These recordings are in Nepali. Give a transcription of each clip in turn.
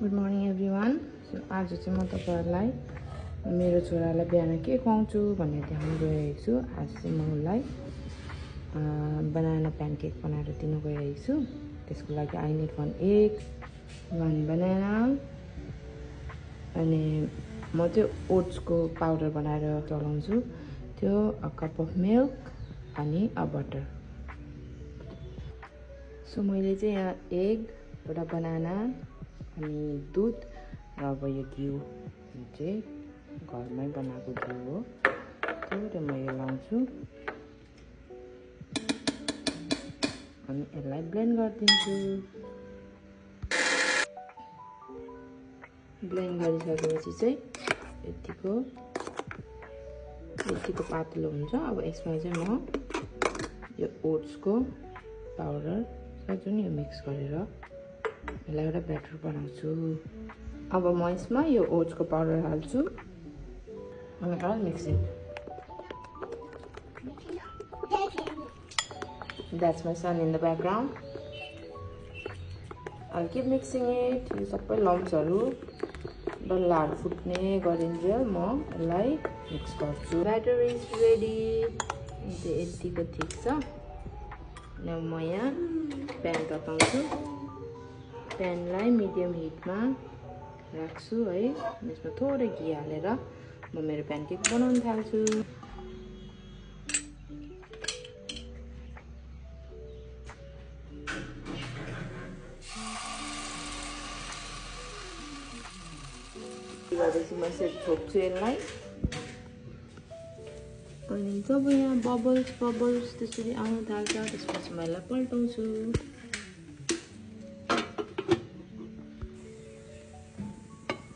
Good morning everyone. आज चाहिँ म तपाईहरुलाई मेरो छोरालाई बिहान के खुवाउँछु भन्ने ध्यान गइरहेको छु। आज चाहिँ म उसलाई बनाना प्यानकेक बनाएर दिनु गइरहेको छु। त्यसको लागि आई निड 1 egg, 1 banana, अनि म चाहिँ ओट्सको पाउडर बनाएर चलाउँछु। त्यो अ कप अफ मिल्क अनि अ बटर। सो मैले चाहिँ यहाँ एग, एउटा बनाना अनि दूध र अब यो घिउ चाहिँ घरमै बनाएको घिउ हो, त्यो म यो लाउँछु अनि यसलाई ब्लेन्ड गरिदिन्छु। ब्लेन्ड गरिसकेपछि चाहिँ यतिको पातलो हुन्छ। अब यसमा चाहिँ म यो ओट्सको पाउडर जुन यो मिक्स गरेर यसलाई एउटा ब्याटर बनाउँछु। अब म यसमा यो ओट्सको पाउडर हाल्छु अनि all mixing. That's my son in the background. I'll keep mixing it. यो सबै लम्प्सहरु डल्लाहरु फुट्ने गरिन्जेल म यसलाई मिक्स गर्छु। Batter is ready. यतिको ठिक छ। अब म यहाँ प्यान तताउँछु। प्यानलाई मिडियम हिटमा राख्छु है। यसमा थोरै घी हालेर म मेरो प्यानकेक बनाउन थाल्छु। गरेपछि म यसरी छोप्छु यसलाई। अनि जब यहाँ बबल्स त्यसरी आउन थाल्छ त्यसपछि म यसलाई पल्टाउँछु।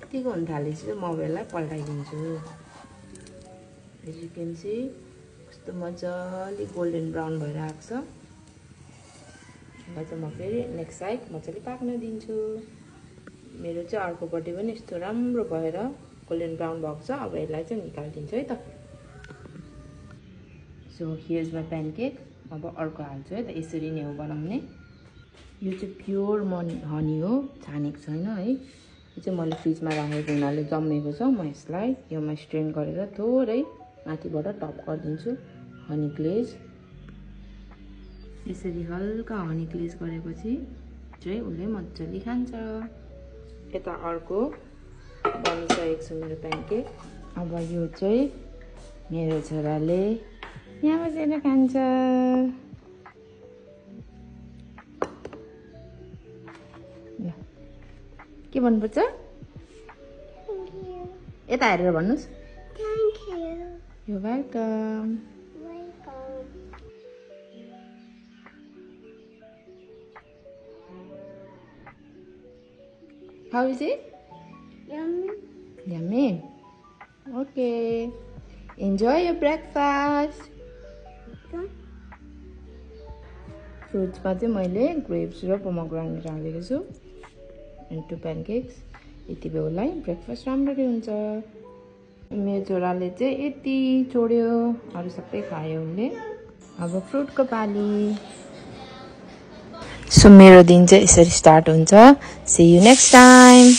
यतिको हुन थालेपछि म यसलाई पल्टाइदिन्छु। एज यु क्यान सी कस्तो मजाले गोल्डन ब्राउन भएर आएको छ। यसलाई चाहिँ म फेरि नेक्स्ट साइड मजाले पाक्न दिन्छु। मेरो चाहिँ अर्कोपट्टि पनि यस्तो राम्रो भएर गोल्डन ब्राउन भएको छ। अब यसलाई चाहिँ निकालिदिन्छु है त। So here's my pancake. अब अर्को हाल्छु है त। यसरी नै हो बनाउने। यो चाहिँ प्योर हनी हो, छानेको छैन है। यो चाहिँ मैले फ्रिजमा राखेको हुनाले जम्मेको छ। म यसलाई योमा स्ट्रेन गरेर थोरै माथिबाट टप गरिदिन्छु हनी ग्लेज। यसरी हल्का हनी ग्लेज गरेपछि चाहिँ उसले मजाले खान्छ। यता अर्को बनिसकेको छ मेरो प्यानकेक। अब यो चाहिँ मेरो छोराले यहाँ बसेर खान्छ। के भन्नुपर्छ? यता हेरेर भन्नुस्। Thank you. You welcome. How is it? Yummy. Yummy. Okay. Enjoy your breakfast. फ्रुट्समा चाहिँ मैले ग्रेप्स र पोमोग्रेनेट हालेको छु। and 2 pancakes. यति बेलालाई ब्रेकफास्ट राम्ररी हुन्छ। मेरो छोराले चाहिँ यति छोड्यो, अरु सबै खायो उसले। अब फ्रुटको पाली। सो मेरो दिन चाहिँ यसरी स्टार्ट हुन्छ। See you next time.